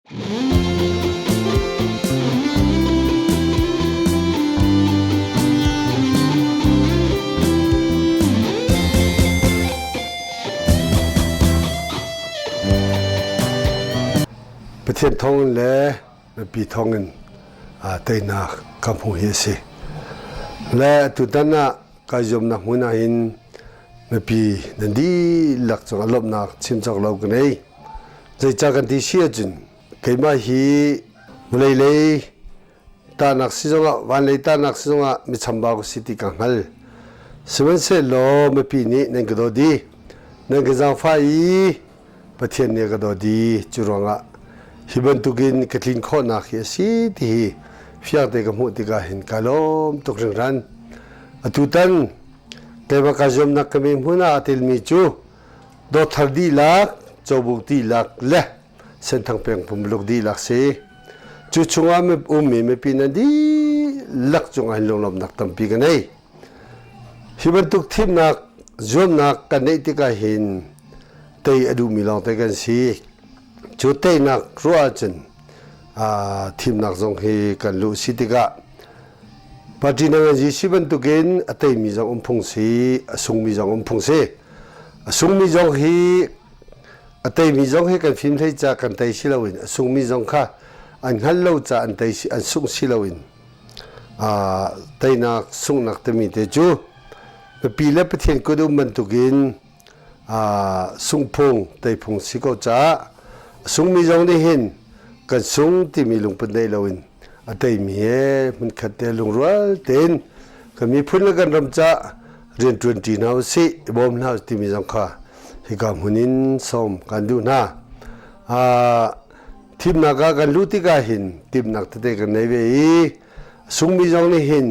Pathian thawngin le mipi thawngin teinak ka hmuh hi a si. Le tutan ah kai zuamnak hmun ah hin mipi nan dihlak cungah lawmhnak chim cawk lo ka nei. Zeicah kan ti si ahcun keimah hi vawlei lei tahnak si zongah van lei tahnak si zongah mi chambau ka si ti ka hngal. Sihmanhsehlaw mipi nih nan ka dawt i nan ka zaangfah i Pathian nih a ka dawt i cu ruangah hi bantukin ka tlin khawhnak hi a si ti hi fiangte ka hmuh tikah hin ka lawm tuk hringhran. Atutan keimah ka zuamnak ka mi hmun ah a telmi cu Dawtthar dihlak, Cobuk dihlak le Senthang peng pumpuluk dihlak si. Cu chungah ummi mipi nan dihlak cungah hin lunglawmhnak tampi ka nei. Hi bantuk thimnak zuamnak kan neih tikah hin tei a duhmi lawngte kan si. Cu teinak ruah ahcun thimnak zong hi kan luh si tikah Party na ngan si bantukin a teimi zong um phung si, a sungmi zong um phung si. A sungmi zong hi a teimi zong hi kan fim hlei ca kan tei si loin a sungmi zong kha an hngal lo ca an tei an sungh si loin teinak sunghnak timi te cu mipi le Pathian kut um bantukin sungphung teiphung si ko caah a sungmi zong nih hin kan sung timi lungput nei loin a teimi he hmunkhat te lungrual tein kan miphun le kan ram ca rianṭuan ṭi hna usih i bawm hna usih timi zong kha hika hmun in sawm kan duh hna. Thimnak ah kan luh tikah hin timhnak tete kan nei ve i sungmi zong nih hin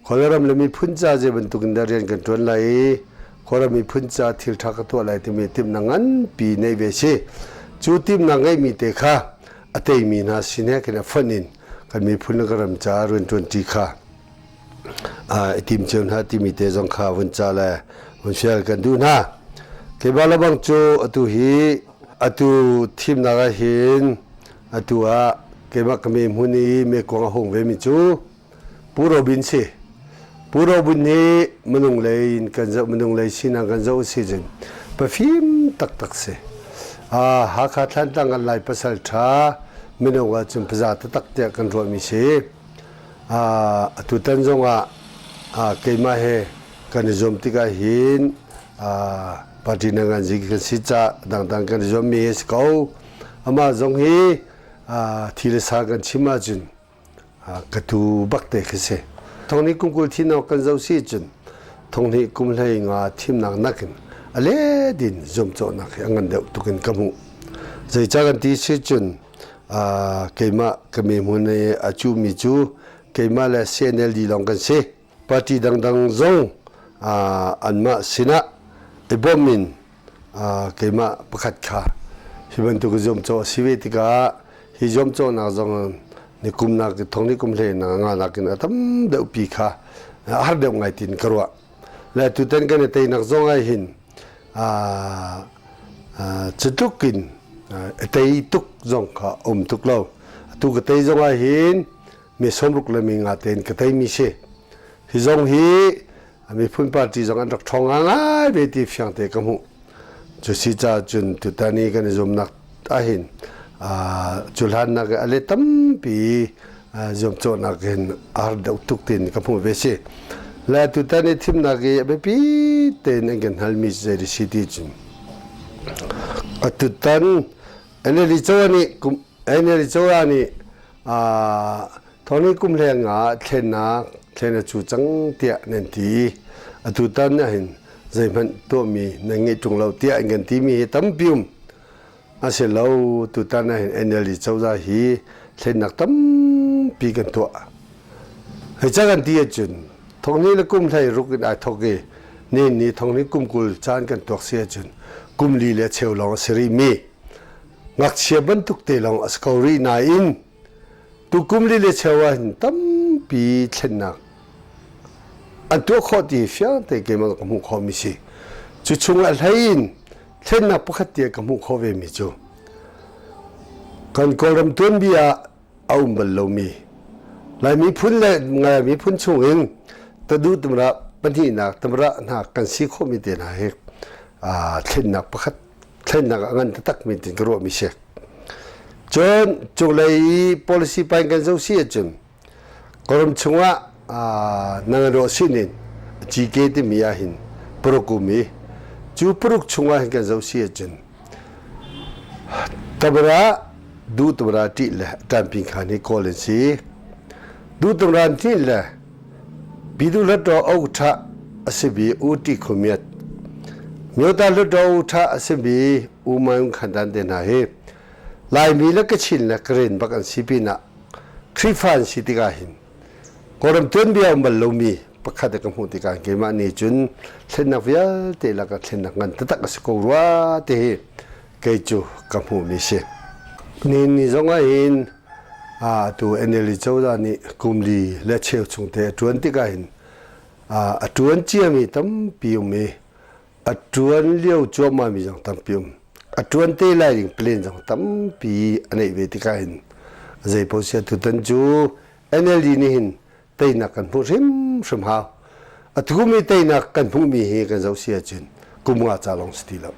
Kawlram le miphun ca zei bantuk in dah rian kan ṭuan lai i Kawlram miphun ca thil ṭha ka tuah lai timi timhnak nganpi neih ve si. Cu timhnak ngeihmi te kha a teimi hna sin he khin a fonh in kan miphun le kan ram caah rianṭuan ṭi kha i tim cio hna timi te zong kha vun ca le vun fial kan duh hna. Keimah le bang cu atu hi atu thimnak ah hin atu ah keimah ka me hmun i mekuang a hung vemi cu Pu Robin si. Pu Robin hi minung lei in kan zoh minung lei sinak kan zoh si cun pafim taktak si. Hakha Thlantlang kan Lai pasal ṭha minung ah cun paza taktak tiah kan ruahmi si. Atutan zongah keimah he kan i zuam tikah hin party na ngan zi kan si ca dangdang kan i zuammi hi si ko. Amah zong hi thi le sa kan chim ahcun ka tu bak te khi si. Thonghnih kum 20 thimnak kan zoh si cun thonghnih kum 15 thimnak nakin a let in zuamcawhnak hi a ngan deuh tuk in ka hmuh. Zeicah kan ti si cun keimah ka mi hmun i a cuhmi cu keimah le CNLD lawng kan si. Party dangdang zong anmah sinah i bawm in keimah pakhat kha hi bantuk zuamcawh a si ve tikah hi zuamcawhnak zong ni kum nak thong ni kum hlei na nga nakin a tam deuh pi kha a har deuh ngai tin ka ruah le tutan kan i teinak zong ai hin cutluk in tei tuk zong kha um tuk lo atu ka tei zong ah hin mi sawmruk le mi nga tein ka teimi si hi zong hi miphun party zong an rak ṭhawng ngai ve ti fiang te ka hmuh cu si ca cun tutan i kan i zumnak ahhin cu hlannak a let tampi zuamcawhnak hin a har deuh tuk tin ka hmuh ve si le tutan i thimnak i a biapi tein an kan halmi zei si ti cun atutan NLD cozah nih kum NLD cozah nih Thawni kum hleng ah thlennak thlen a cu cang tiah nan ti. Atutan ahhin zeihmanh tuahmi nan ngeih ṭung lo tiah an kan timi hi tampi um. A si lo, tutan ahhin NLD cozah hi thlennak tampi kan tuah. Hei ca kan ti ahcun thonghnih le kum hlei ruk in ai thawk i nihin ni thonghnih kum 20 caan kan tuak si ahcun kum li le cheu lawng a si rihmi ngakchia bantuk te lawng a si ko rih nain tukum li le cheu ah hin tampi thlennak an tuah khawh ti fiang te keimah ka hmuh khawhmi si. Cu chung ah hlei in thlennak pakhat tiah ka hmuh khawh ve mi cu. Kan Kawlram tuanbia ah a um bal lomi Lai miphun le Ngai miphun chungin tadu tumra pahnihnak tumra hna kan si khawhmi te hna hi thlennak pakhat thlennak a ngan taktakmi tin ka ruahmi si. Cun cunglei i policy pain kan zoh si ahcun Kawlram chungah nanganawh sinin GK timi ahhin paruk um i cu paruk chungah hin kan zoh si ahcun Tamara duh tamara ṭih le ṭanping khan hi kawl an si. Duh tamara ṭih le Pidu Hluttaw Oktha a simi U Ṭi Khumiat, Myota Hluttaw Oktha a simi U Mayung Khandan te hna hi Laimi le Kachin le Karen bak an si pinah Khrihfa an si tikah hin Kawlram tuanbia um bal lomi pakhat ka hmuh tikah keimah nih cun thlennak vialte lakah thlennak ngan taktak a si ko rua ti hi kei cu ka hmuhmi si. Nihin ni zong ah hin atu NLD cozah nih kum li le cheu chung te a ṭuan tikah hin a ṭuan ciami tampi um i a ṭuan lio cuahmahmi zong tampi um. A ṭuan te lai ding plan zong tampi a neih ve tikah hin zei paoh sia tutan cu NLD nih hin teinak kan hmuh hrimhrim hau. A thumi teinak kan hmuhmi hi kan zoh si ahcun kum nga ca lawng si ti lo.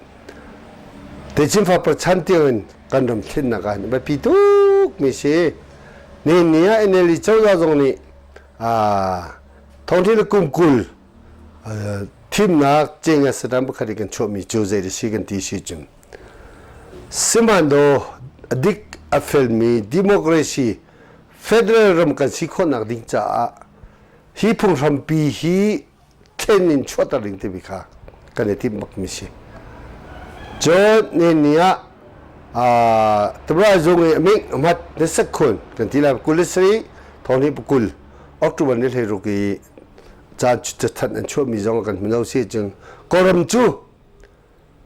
Techin fapar chan tiangin kan ram thlennak ah hin biapi tuk mi si. Nihin ni ah NLD cozah zong nih thongṭhi le kum 20 thimnak cenga saram pakhat i kan chuahmi cu zei da si kan ti si cun sihmanhdaw a dik a felmi democracy federal ram kan si khawhnak ding caah hi phunghrampi hi thlen in chuahter ding timi kha kan i timh bakmi si. Cun nihin ni ah Tabra zung i aming hmat na sakhun kan ti lai 27 thawng 20 October ni 16 i caan cathanh an chuahmi zong kan hmu lo si cun Kawlram cu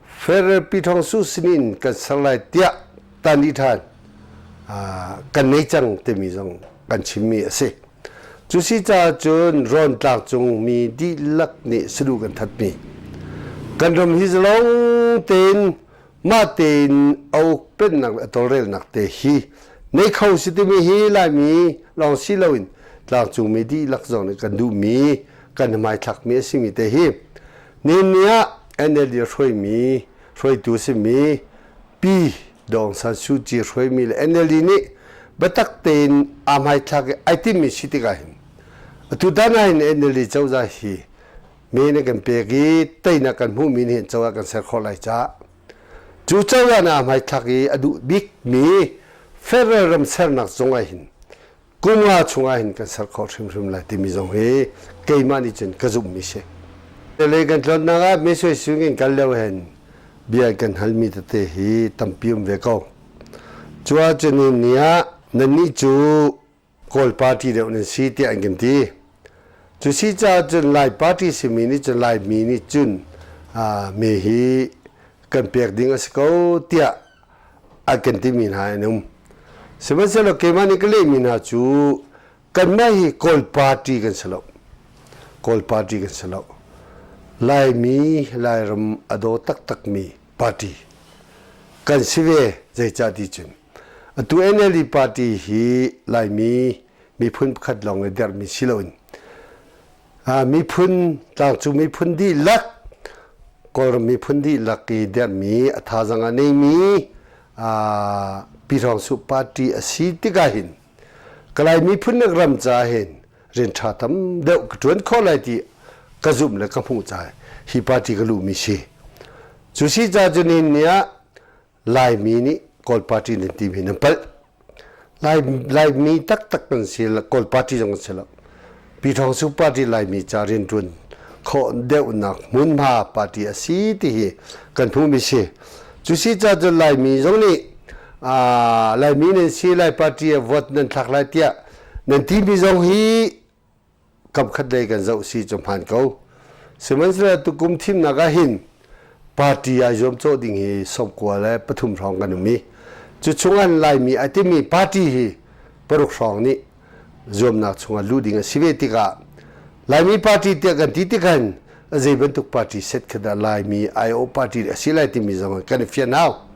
Federal Pyithawngsu sinin kan ser lai tiah tan dih ṭhan kan nei cang timi zong kan chimmi a si. Cu si caah cun rawn tlangcung mi dihlak nih saduh kan thatmi kan ram hi zalong tein mah tein a uk pennak le a tawlrelnak te hi nei kho si timi hi Laimi lawng si loin tlangcungmi dihlak zong nih kan duhmi kan hmaithlakmi a simi te hi Nihin ni ah NLD hruaimi hruaitu simi Pi Daw Aung San Suu Kyi hruaimi le NLD nih biatak tein aa hmaithlak i ai timmi si tikah hin atutan ah hin NLD cozah hi me na kan pek i teinak kan hmuhmi nih hin cozah kan ser khawh lai caah cu cozah nih aa hmaithlak i a duh bikmi federal ram sernak zong ah hin kum nga chungah hin kan ser khawh hrimhrim lai timi zong hi keimah nih cun ka zumhmi si. Le kan tlonnak ah mesoi sung in kal lio hen bia kan halmi tete hi tampi um ve ko. Cuah cun ni ah nannih cu Kawl party deuh nan si tiah an kan ti. Cu si caah cun Lai party simi nih cun Laimi nih cun me hi kan pek ding a si ko tiah a kan timi hna an um. Sihmanhsehlaw keimah nih ka lehmi hna cu kanmah hi Kawl party kan si lo. Kawl party kan si lo. Laimi Lairam a daw taktakmi party kan si ve zeicah ti cun atu NLD party hi Laimi miphun pakhat lawng i derhmi si loin miphun tlangcung miphun dihlak Kawlram miphun dihlak i derhmi a thazaang a neimi Pyithawngsuh party a si tikah hin Kalay miphun le ram ca hin rian ṭha tam deuh ka ṭuan khawh lai ti ka zumh le ka hmuh caah hi party ka luhmi si. Cu si ca cu nihin ni ah Laimi nih Kawl party nan timi nan palh. Laimi taktak kan si, Kawl party zong kan si lo. Pyithawngsu party Laimi ca rianṭuan khawh deuhnak hmunhma party a si ti hi kan hmuhmi si. Cu si ca cun Laimi zong nih Laimi nan si, Lai party ah vote nan thlak lai tiah nan timi zong hi kamkhat lei kan zoh si cu hmaan ko. Sihmanhsehlaw tukum thimnak ah hin party ai zuamcawh ding hi 93 hrawng kan um i cu chungah Laimi ai timi party hi paruk hrawng nih zuamnak chungah luh ding a si ve tikah Laimi party tiah kan ti tik hin a zei bantuk party set kha dah Laimi aiawh party a si lai timi zong kan i fian hau.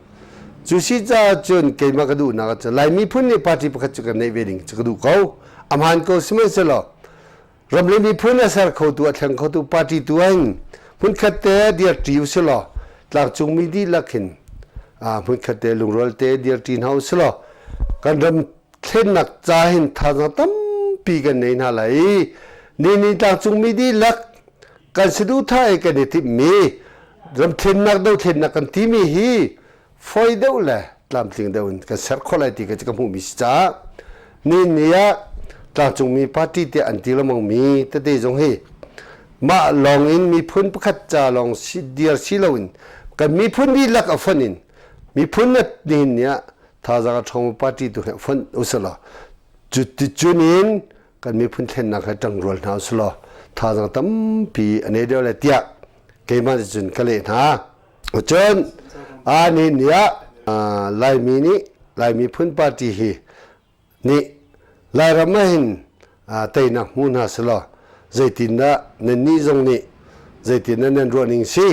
Cu si caah cun keimah ka duhnak cu Lai miphun nih party pakhat cu kan neih ve ding cu ka duh ko. A hmaan ko sihmanhsehlaw ram le miphun a ser khotu a thleng khotu party tu in hmunkhat te dirṭi usilaw tlangcungmi dihlak hin hmunkhat te lungrual te dirṭi hna usilaw kan ram thlennak ca hin thazaang tampi kan nei hna lai i ni tlangcungmi dihlak kan saduhthah i kan i timhmi ramthlennak dothlennak kan timi hi foi deuh le tlamtling deuh in kan ser khawh lai ti ka ka hmuhmi si caah ni ni ah tlangcungmi party tiah an ti lengmangmi tete zong hi mah lawng in miphun pakhat ca lawng si dir si loin kan miphun dihlak a fonh in miphun na nihin ni ah thazaang a ṭhawng party tu he fonh usalaw cu ti cun in kan miphun thlennak he ṭangrual hna usalaw thazaang tampi a nei deuh lai tiah keimah nih cun ka leh hna. Cun ni ni ah Laimi nih Lai miphun party hi nih Lairam ah hin teinak hmu hna selaw zeitindah nannih zong nih zeitindah nan ruah ning si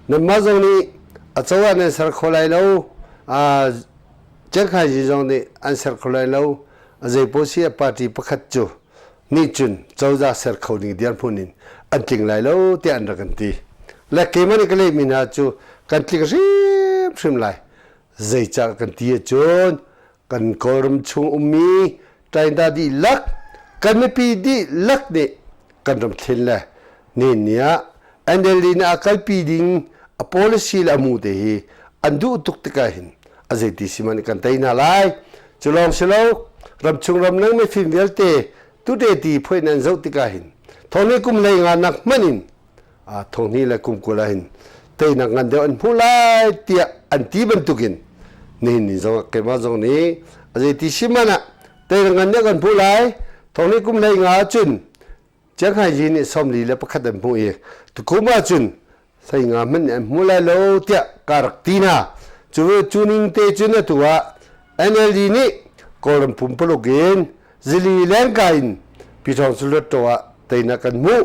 nanmah zong nih a cozah nan ser kho lai lo Ciangkhai zong nih an ser kho lai lo a zeipaoh si ah party pakhat cu nih cun cozah ser kho ding dirhmun in an tling lai lo tiah an rak kan ti. Le keimah nih ka lehmi hna cu kan tling hrimhrim lai. Zeicah kan ti ahcun kan Kawlram chung ummi China dihlak kan mipi dihlak nih kan ram thlen le ni ni ah NLD nih a kalpi ding a policy le a mu te hi an duh tuk tikah hin a zeiti si man kan tei hna lai. Cu lawng si lo ramchung ramleng mifim vialte tute ti phuai nan zoh tikah hin thawni kum hlei nga nak hmanh in thonghnih le kum 20 ah hin teinak ngan deuh an hmuh lai tiah an ti bantukin nihin ni zong keimah zong nih a zeiti si man ah teinak ngan deuh kan hmuh lai thonghnih kum hlei nga cun Chiangkhai Yi nih 41 an hmuh i tukum ahcun 15 hmanh nih an hmu lai lo tiah ka rak ti hna. Cu cu ning te cun atu ah NLD nih Kawlram pumpuluk in zili lengka in Pyithawng Hluttaw ah teinak kan hmuh.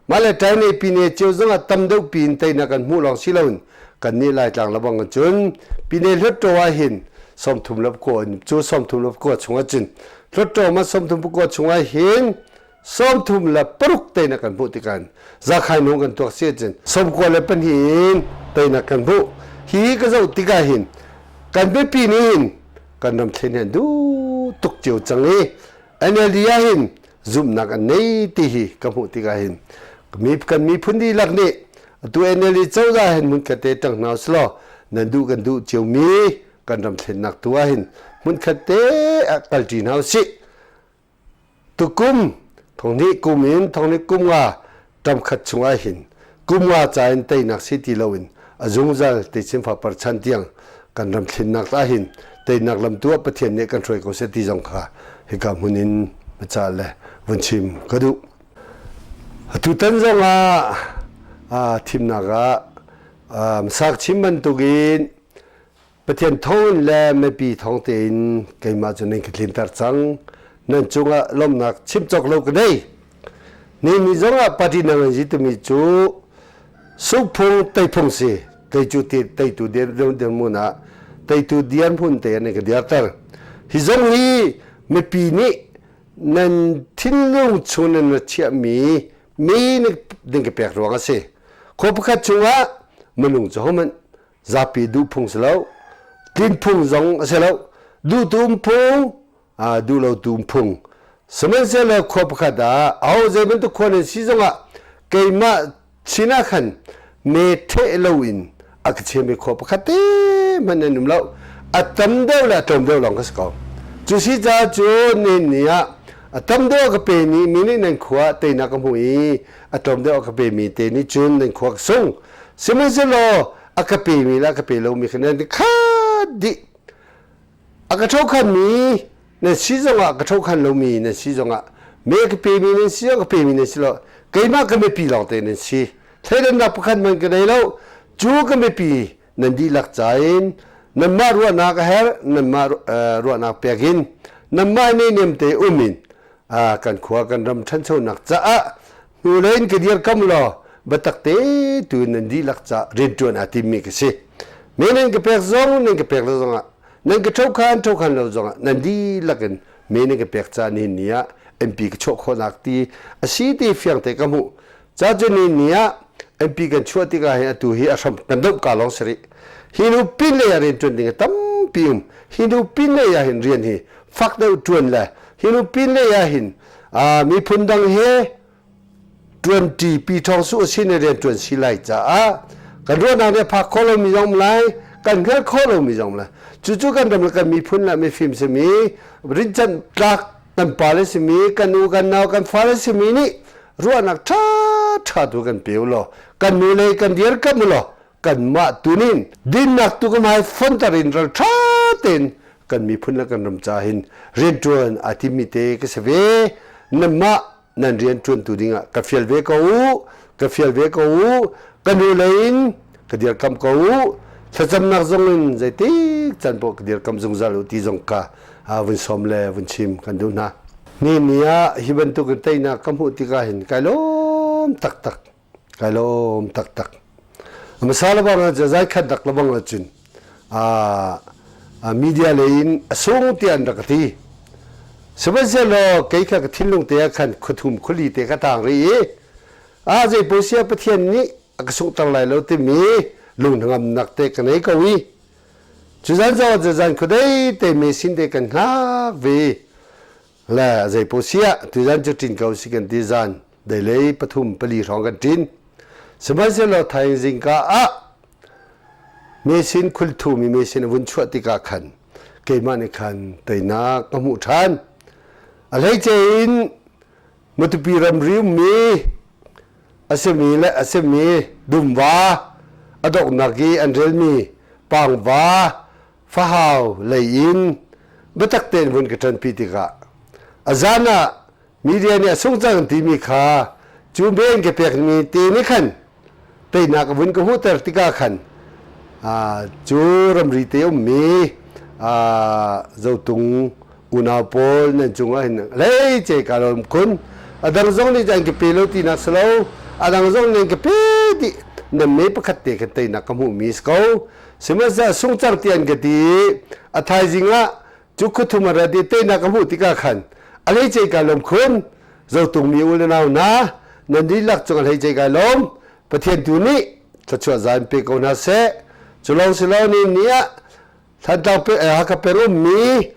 Mah le Taine Pine cio zong ah tam deuh piin teinak kan hmuh lawng si loin kannih Laitlang lebang cun Pine Hluttaw ah hin 39 cu 39 chungah cun Hluttaw ma 39 chungah hin 36 teinak kan hmuh tikah zakhai nung kan tuak si ahcun 92 in teinak kan hmuh. Hi ka zoh tikah hin kan biapi nih hin kan ram thlen hi an duh tuk cio cang i NLD ah hin zumhnak an nei ti hi ka hmuh tikah hin mi kan miphun dihlak nih atu NLD cozah hin hmunkhat te ṭang hna usilaw nan duh kan duh cio mi kan ram thlennak tu ah hin hmunkhat te ah kalṭi hna usih. Tukum thonghnih kum in thonghnih kum nga ṭamkhat chungah hin kum nga ca in teinak si ti loin a zungzal techin fapar chan tiang kan ram thlennak ah hin teinak lam tu ah Pathian nih kan hruai ko seh ti zong kha hika hmun in biacah le vun chim ka duh. Atutan zong ah thimnak ah sak chim bantukin Pathian thawngin le mipi thawng tein keimah cu nan ka tlinter cang. Nan cungah lawmhnak chim cawk lo ka nei. Ni ni zongah party na ngan zi timi cu sukphung teiphung si. Kei cu teitu dirhmun ah teitu dirhmun te an ka dirter. Hi zong hi mipi nih nan thinlung chung nan ra chiahmi mi nih ding ka pek ruang a si. Khua pakhat chungah minung cu hohmanh zapi duh phung si lo tlin phung zong a si lo duhtu phung duh lotu phung sihmanhsehlaw khua pakhat ah aho zei bantuk khua nan si zongah keimah chin ah khan me ṭheh loin a ka chimmi khua pakhat te hmanh nan um lo a tam deuh le a tlawm deuh lawng ka si ko cu si caah cu nihin ni ah a tam deuh a ka pe mi mi nih nan khua teinak ka hmu i a tlawm deuh a ka pe mi te nih cun nan khua ka sung Sihmanhsehlaw a ka pemi le a ka pe lomi kha nan khat dih. A ka ṭhokhanmi nan si zongah ka ṭhokhan lomi nan si zongah me ka pemi nan si ka pemi nan si lo keimah ka mipi lawngte nan si. Thleidannak pakhat hmanh ka nei lo. Cu ka mipi nan dihlak ca in nanmah ruahnak a herh nanmah ruahnak pek in nanmah neihniam te um in kan khua kan ram ṭhanchonak caah hnulei in ka dirkam law biatak te tu in nan dihlak ca rianṭuan aa timmi ka si. Me nan ka pek zong nan ka pek lo zongah nan ka ṭhokhan ṭhokhan lo zongah nan dihlak in me nan ka pek ca nihin ni ah MP ka chuah khawhnak ti a si ti fiang te ka hmuh. Ca cu nihin ni ah MP kan chuah tikah hin atu hi a hram kan domh ka lawng si rih. Hi nu pin lei ah rian ṭuan ding a tampi um. Hi nu pin lei ah hin rian hi fak deuh ṭuan le hi nu pin lei ah hin miphun dang he ṭuanṭi pi ṭhawng su a sin i rian ṭuan si lai caah kan ruahnak nih a phak khawh lomi zong um lai kan hngalh khawh lomi zong um lai cucu kan ram le kan miphun le mifim simi rinhcanh tlak kan pale simi kan u kan nau kan fale simi nih ruahnak ṭhaṭha tu kan pe u law kan nu lei kan dirkamh u law kanmah tunin dinnak tu ka hmai fonter in ral ṭha tein kan miphun le kan ram ca hin rianṭuan aa timmi te ka si ve nanmah nan rian ṭuantu dingah ka fial ve ko u ka fial ve ko u ka nu lei in ka dirkam ko u thlacamnak zong in zeitik can poh ka dirkam zungzal u ti zong ka vun sawm le vun chim kan duh hna ni ni ah hi bantuk in teinak ka hmuh tikah hin kai lawm taktak Kai lawm taktak. Hmasa lebang ah zai khat dak lebang ahcun media lei in a sung tiah an rak ka ti. Sihmanhsehlaw kei kha ka thinlung te ah khan khuathum khuali te ka tang rih i a zei posia Pathian nih a ka sunghter lai lo timi lung hnangamnak te ka nei ko i cu zan zong ah zan khuadei te me sin te kan hngak ve le zei posia tuzan cu ṭin ko si kan ti zan deilei pathum pali hrawng kan ṭin. Sihmanhsehlaw thaizing zingka ah mesin khulthumi mesin a vun chuah tikah khan keimah nih khan teinak ka hmuh ṭhan. A hleice in Matupi ramri ummi a simi le a simi dumva a donghnak i an relmi pangva fahau lei in biatak tein vun ka ṭanpi tikah a zan ah media nih a sung cang timi kha cu men ka pekmi te nih khan teinak a vun ka hmuhter tikah khan cu ramri te ummi zotung unau pawl nan cungah hin hleice ka lawm khun a dang zong nih an ka pe lo tinak si lo a dang zong nih an ka pe dih nan me pakhat te khan teinak ka hmuhmi si ko sihmanhsehlaw sung cang ti an ka ti i a thaizing ah Cu khuathum a rat i teinak a hmuh tikah khan a hleice kai lawm khun. Zotungmi u le nau hna, nan dihlak cung a hleice kai lawm. Pathian tu nih thluachuah za in pe ko hna seh. Cu lawng si lo ni ni ah Thantlang pe Hakha peng ummi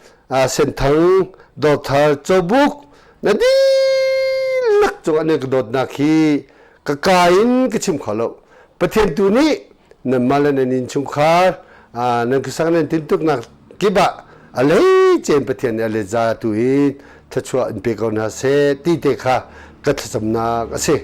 Senthang, Dawthar, Cawbuk na dihlak cung an ka dawtnak hi ka ka in ka chim kho lo. Pathian tu nih nanmah le nan innchungkhar nan khuasak nan tintuknak kip ah a hleicen Pathian nih a letza tu in thluachuah in pe ko hna seh ti te kha ka thlacamnak a si.